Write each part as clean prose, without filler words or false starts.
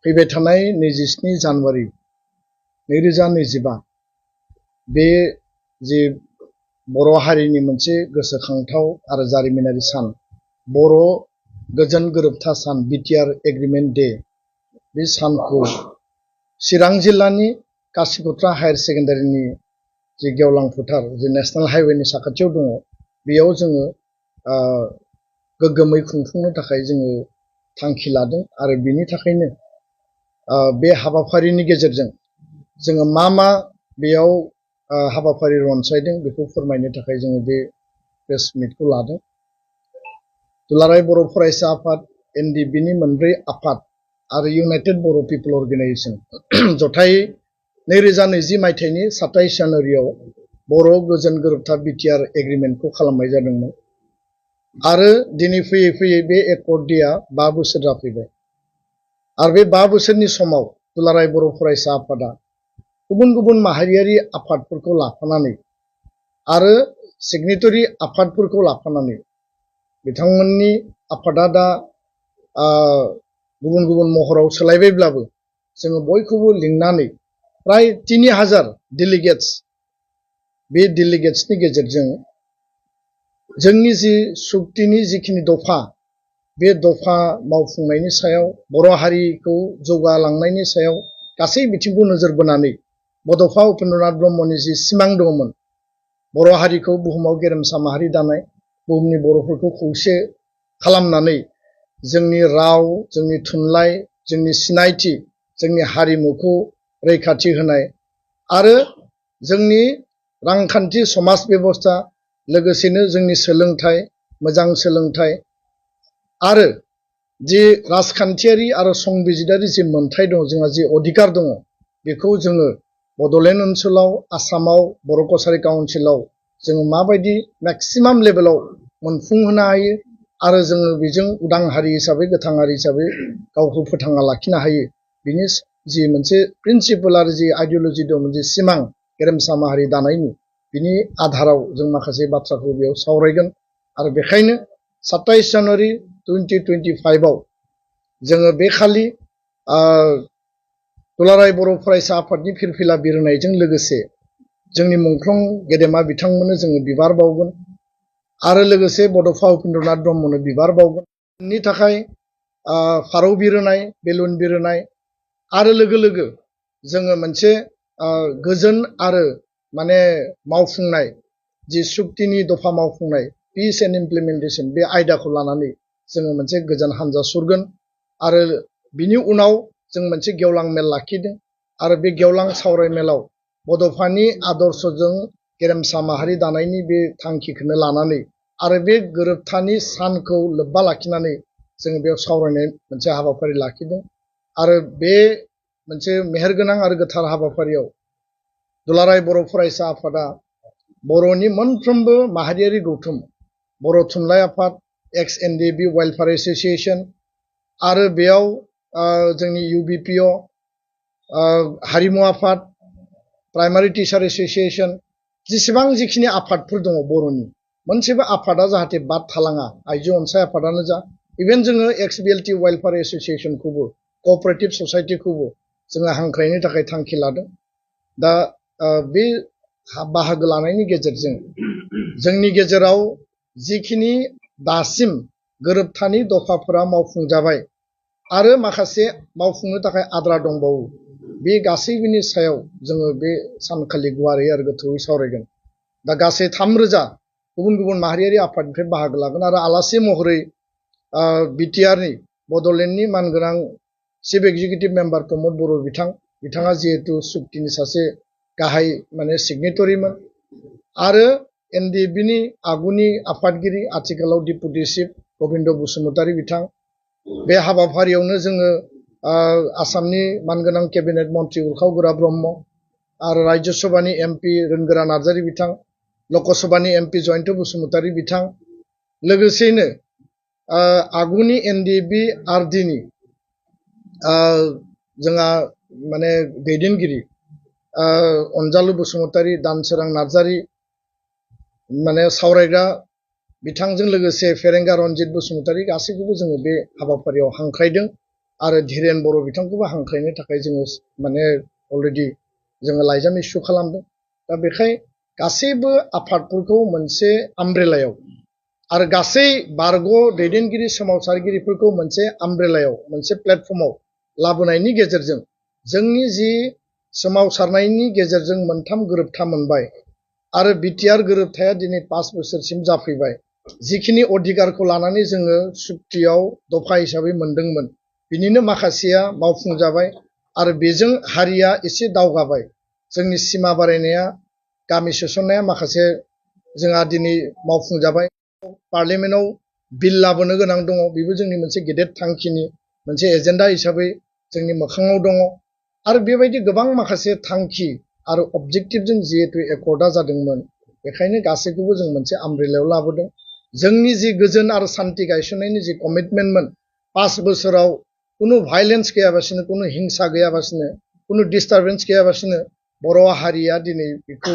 फैबाय थानाय 27 जानुवारि 2025 बे जे बर' हारिनि मोनसे गोसोखांथाव आरो जारिमिनारि सान बर' गोजोन गोरोबथा सान बिटिआर एग्रीमेंट डे बे सानखौ चिरां जिल्लानि कासिकत्रा हायर सेकेन्डारिनि जे गेवलां फोथार जे नेशनेल हाइवेनि साखाथियाव दङ बेयाव जोङो गोग्गोमै खुंफुंनो थाखाय जोङो थांखि लादों आरो बिनि थाखायनो बे हाबाफारिनि गेजेरजों जोङो मा बेयाव हाबाफारि रनसायदों बेखौ फोरमायनो थाखाय जोङो बे प्रेस मिटखौ लादों। दुलाराय बर' फरायसा आफाद एनडिबिनि मोनब्रै आफाद आरो इउनाइटेड बर' पिपल अर्गेनाइजेशन जथायै 2020 मायथाइनि 27 जानुवारियाव बर' गोजोन गोरोबथा बिटिआर एग्रीमेंटखौ खालामनाय जादोंमोन आरो दिनै फैयै फैयै बे एकर्ड डेआ 5 बोसोर जाफैबाय आरो बे 5 बोसोरनि समाव दुलाराय बर' फरायसा आफादा गुबुन गुबुन माहारियारि आफादफोरखौ लाफानानै आरो सिगनेटरि आफादफोरखौ लाफानानै बिथांमोननि आफादा दा गुबुन गुबुन महराव सोलायबायब्लाबो जोङो बयखौबो लिंनानै प्राय 3000 डेलिगेट्स बे डेलिगेट्सनि गेजेरजों जोंनि जि सुक्तिनि जिखिनि दफा बे दफा मावफुंनायनि सायाव बर' हारिखौ जौगालांनायनि सायाव गासै बिथिंखौ नोजोर बोनानै बड'फा उपेन्द्रनाथ ब्रह्मनि जि सिमां दंमोन बर' हारिखौ बुहुमाव गेरेमसा माहारि दानाय बुहुमनि बर'फोरखौ खौसे खालामनानै जोंनि राव जोंनि थुनलाइ जोंनि सिनायथि जोंनि हारिमुखौ रैखाथि होनाय आरो जोंनि रांखान्थि समाज बेबस्था लोगोसेनो जोंनि सोलोंथाइ मोजां सोलोंथाइ आरो जि राजखान्थियारि आरो संबिजिदारि जि मोनथाय दं जोंहा जि अधिकार दङ बेखौ जोङो बड'लेण्ड ओनसोलाव आसामाव बर' कसारी काउन्सिलाव जोङो माबायदि मेक्सिमाम लेभेलाव मोनफुंहोनो हायो आरो जोङो बेजों उदां हारि हिसाबै गोथां हारि हिसाबै गावखौ फोथांना लाखिनो हायो बिनि जि मोनसे प्रिन्सिपल आरो जि आइडिय'लजि दं मोनसे सिमां गेरेमसा माहारि दानायनि बिनि आधाराव जों माखासे बाथ्राखौ बेयाव सावरायगोन आरो बेखायनो 27 जानुवारि 2025 आव जोङो बे खालि दुलाराय बर' फरायसा आफादनि फिरफिला बिरहोनायजों लोगोसे जोंनि मुंख्लं गेदेमा बिथांमोननो जोङो बिबार बावगोन आरो लोगोसे बड'फा उपेन्द्रनाथ ब्रह्मनो बिबार बावगोन नि थाखाय फारौ बिरहोनाय बेलुन बिरहोनाय आरो लोगो लोगो जोङो मोनसे गोजोन आरो माने मावफुंनाय जि सुक्तिनि दफा मावफुंनाय पिस एन्ड इमप्लिमेन्टेसन बे आयदाखौ लानानै जोङो मोनसे गोजोन हानजा सुरगोन आरो बिनि उनाव जों मोनसे गेवलां मेल लाखिदों आरो बे गेवलां सावराय मेलाव बड'फानि आदर्शजों गेरेमसा माहारि दानायनि बे थांखिखौनो लानानै आरो बे गोरोबथानि सानखौ लोब्बा लाखिनानै जोङो बेयाव सावरायनाय मोनसे हाबाफारि लाखिदों आरो बे मोनसे मेहेरगोनां आरो गोथार हाबाफारियाव दुलाराय बर' फरायसा आफादा बर'नि मोनफ्रोमबो माहारियारि गौथुम बर' थुनलाइ आफाद एक्स एनडिबि वेलफेयार एस'सिएशन आरो बेयाव जोंनि इउबिपिअ हारिमु आफाद प्राइमारि टिचार एस'सिएशन जेसेबां जिखिनि आफादफोर दङ बर'नि मोनसेबो आफादा जाहाथे बाद थालाङा आइजो अनसाय आफादानो जा इभेन जोङो एक्स बिएलटि वेलफेयार एस'सिएशनखौबो कअपारेटिभ ससाइटिखौबो जोङो हांख्रायनो थाखाय थांखि लादों दा बे बाहागो लानायनि गेजेरजों जोंनि गेजेराव जिखिनि दासिम गोरोबथानि दफाफोरा मावफुंजाबाय आरो माखासे मावफुंनो थाखाय आद्रा दंबावो बे गासैबोनि सायाव जोङो बे सानखालि गुवारै आरो गोथौयै सावरायगोन दा गासै 3000 गुबुन गुबुन माहारियारि आफादनिफ्राय बाहागो लागोन आरो आलासि महरै बिटिआरनि बड'लेण्डनि मानगोनां चिफ एक्जिकिउटिभ मेम्बार प्रमद बर' बिथाङा जिहेतु सुक्तिनि सासे गाहाय माने सिगनेटरिमोन आरो एनडिबिनि आगुनि आफादगिरि आथिखालाव डिपुटि चिफ गबिन्द बसुमतारी बिथां बे हाबाफारियावनो जोङो आसामनि मानगोनां केबिनेट मन्त्रि उरखाव गोरा ब्रह्म आरो राज्य सभानि एमपि रोनगोरा नार्जारी बिथां लकसभानि एमपि जयन्त बसुमतारी बिथां लोगोसेनो आगुनि एनडिबि आरडिनि जोंहा माने दैदेनगिरि अनजालु बसुमतारी दानसोरां नार्जारी माने सावरायग्रा बिथांजों लोगोसे फेरेंगा रनजित बसुमतारी गासैखौबो जोङो बे हाबाफारियाव हांख्रायदों आरो धीरेन बर' बिथांखौबो हांख्रायनो थाखाय जोङो माने अलरेडि जोङो लाइजाम इस्यु खालामदों। दा बेखाय गासैबो आफादफोरखौ मोनसे आमब्रेलायाव आरो गासै बारग' दैदेनगिरि सोमावसारगिरिफोरखौ मोनसे आमब्रेलायाव मोनसे प्लेटफर्माव लाबोनायनि गेजेरजों जोंनि जि सोमावसारनायनि गेजेरजों मोनथाम गोरोबथा मोनबाय आरो बिटिआर गोरोबथाया दिनै 5 बोसोरसिम जाफैबाय। जिखिनि अधिकारखौ लानानै जोङो सुक्तियाव दफा हिसाबै मोनदोंमोन बिनिनो माखासेया मावफुंजाबाय आरो बेजों हारिया एसे दावगाबाय। जोंनि सिमा बारायनाया गामि सोसननाया माखासे जोंहा दिनै मावफुंजाबाय। पार्लियामेन्टआव बिल लाबोनो गोनां दङ, बेबो जोंनि मोनसे गेदेर थांखिनि मोनसे एजेन्डा हिसाबै जोंनि मोखाङाव दङ। आरो बेबायदि गोबां माखासे थांखि आरो अबजेक्टिभजों जिहेतु एकर्डा जादोंमोन, बेखायनो गासैखौबो जों मोनसे आमब्रेलायाव लाबोदों। जोंनि जि गोजोन आरो सान्थि गायसननायनि जि कमिटमेन्टमोन 5 बोसोराव कुनु भाइलेन्स गैयाबासिनो, कुनु हिंसा गैयाबासिनो, कुनु डिस्टार्बेन्स गैयाबासिनो बर' हारिया दिनै बेखौ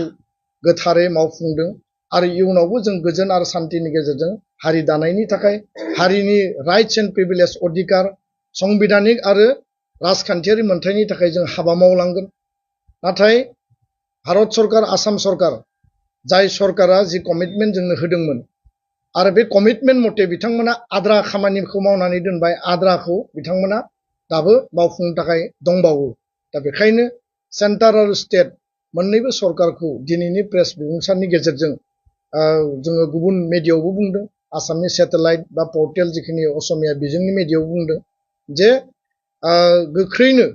गोथारै मावफुंदों आरो इयुनावबो जों गोजोन आरो सान्थिनि गेजेरजों हारि दानायनि थाखाय हारिनि राइट्स एन्ड प्रिभिलेज अधिकार संबिधानिक आरो राजखान्थियारि मोनथायनि थाखाय जों हाबा मावलांगोन। नाथाय भारत सरकार, आसाम सरकार, जाय सरकारा जि कमिटमेन्ट जोंनो होदोंमोन आरो बे कमिटमेन्ट मथे बिथांमोना आद्रा खामानिखौ मावनानै दोनबाय, आद्राखौ बिथांमोना दाबो मावफुंनो थाखाय दंबावो। दा बेखायनो सेन्टार आरो स्टेट मोननैबो सरकारखौ दिनैनि प्रेस बिबुंसारनि गेजेरजों जोङो गुबुन मेडियायावबो बुंदों, आसामनि सेटेलाइट बा पर्टेल जिखिनि असमिया बिजोंनि मेडियायाव बुंदों जे गोख्रैनो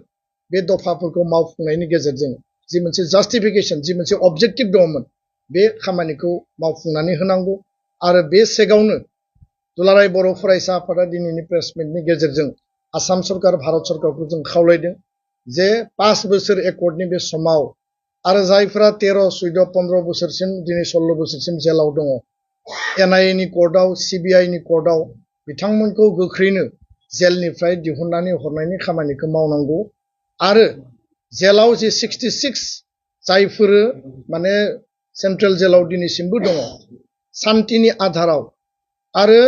बे दफाफोरखौ मावफुंनायनि गेजेरजों जि मोनसे जास्टिफिकेसन, जि मोनसे अबजेक्टिभ दङमोन, बे खामानिखौ मावफुंनानै होनांगौ। आरो बे सेगावनो दुलाराय बर' फरायसा आफादा दिनैनि प्रेस मिटनि गेजेरजों आसाम सरकार, भारत सरकारखौ जों खावलायदों जे 5 बोसोर एकर्डनि बे समाव आरो जायफोरा 13, 14, 15 बोसोरसिम दिनै 16 बोसोरसिम जेलाव दङ, एनआइए नि कर्टआव, सिबिआइनि कर्टआव, बिथांमोनखौ गोख्रैनो जेलनिफ्राय दिहुननानै हरनायनि खामानिखौ मावनांगौ। आरो जेलाव जे 66 जायफोरो माने सेन्ट्रेल जेलाव दिनैसिमबो दङ, सान्थिनि आधाराव आरो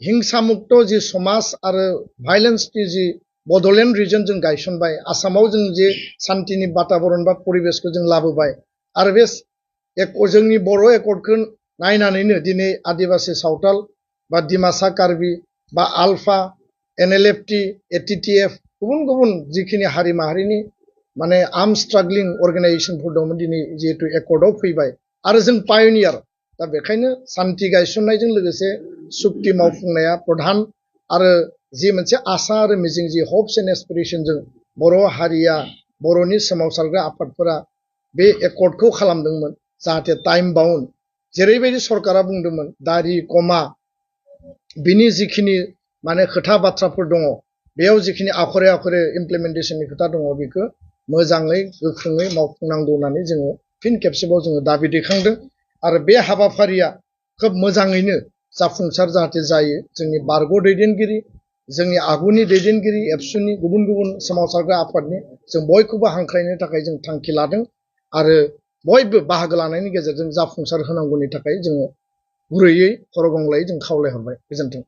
हिंसा मुक्त जि समाज आरो भाइलेन्सनि जि बड'लेण्ड रिजन जों गायसनबाय, आसामाव जों जे सान्थिनि बाताबरन बा परिबेसखौ जों लाबोबाय आरो बे जोंनि बर' एकर्डखौ नायनानैनो दिनै आदिबासि सावथाल बा डिमासा कार्बि बा आलफा, एनएलएफटि, एटिटिएफ गुबुन गुबुन जिखिनि हारि माहारिनि माने आर्म स्ट्रागलिं अर्गेनाइजेसनफोर दंमोन दिनै जिहेतु एकर्डआव फैबाय आरो जों पायनियार। दा बेखायनो सान्थि गायसननायजों लोगोसे सुक्ति मावफुंनाया प्रधान आरो जि मोनसे आसा आरो मिजिं, जि हप्स एन्ड एसपिरेसनजों बर' हारिया, बर'नि सोमावसारग्रा आफादफोरा बे एकर्डखौ खालामदोंमोन, जाहाथे टाइम बाउन्ड जेरैबायदि सरकारा बुंदोंमोन दारि कमा बिनि जिखिनि माने खोथा बाथ्राफोर दङ, बेयाव जिखिनि आखरे आखरे इमप्लिमेन्टेसननि खोथा दङ, बेखौ मोजाङै गोख्रोङै मावफुंनांगौ होननानै जोङो फिन खेबसेबाव जोङो दाबि दैखांदों। आरो बे हाबाफारिया खोब मोजाङैनो जाफुंसार जाहाथे जायो। जोंनि बारग' दैदेनगिरि, जोंनि आगुनि दैदेनगिरि, एबसुनि गुबुन गुबुन सोमावसारग्रा आफादनि जों बयखौबो हांख्रायनो थाखाय जों थांखि लादों आरो बयबो बाहागो लानायनि गेजेरजों जाफुंसार होनांगौनि थाखाय जोङो गुरैयै खर' गंग्लायै जों खावलायहरबाय। गोजोन्थों।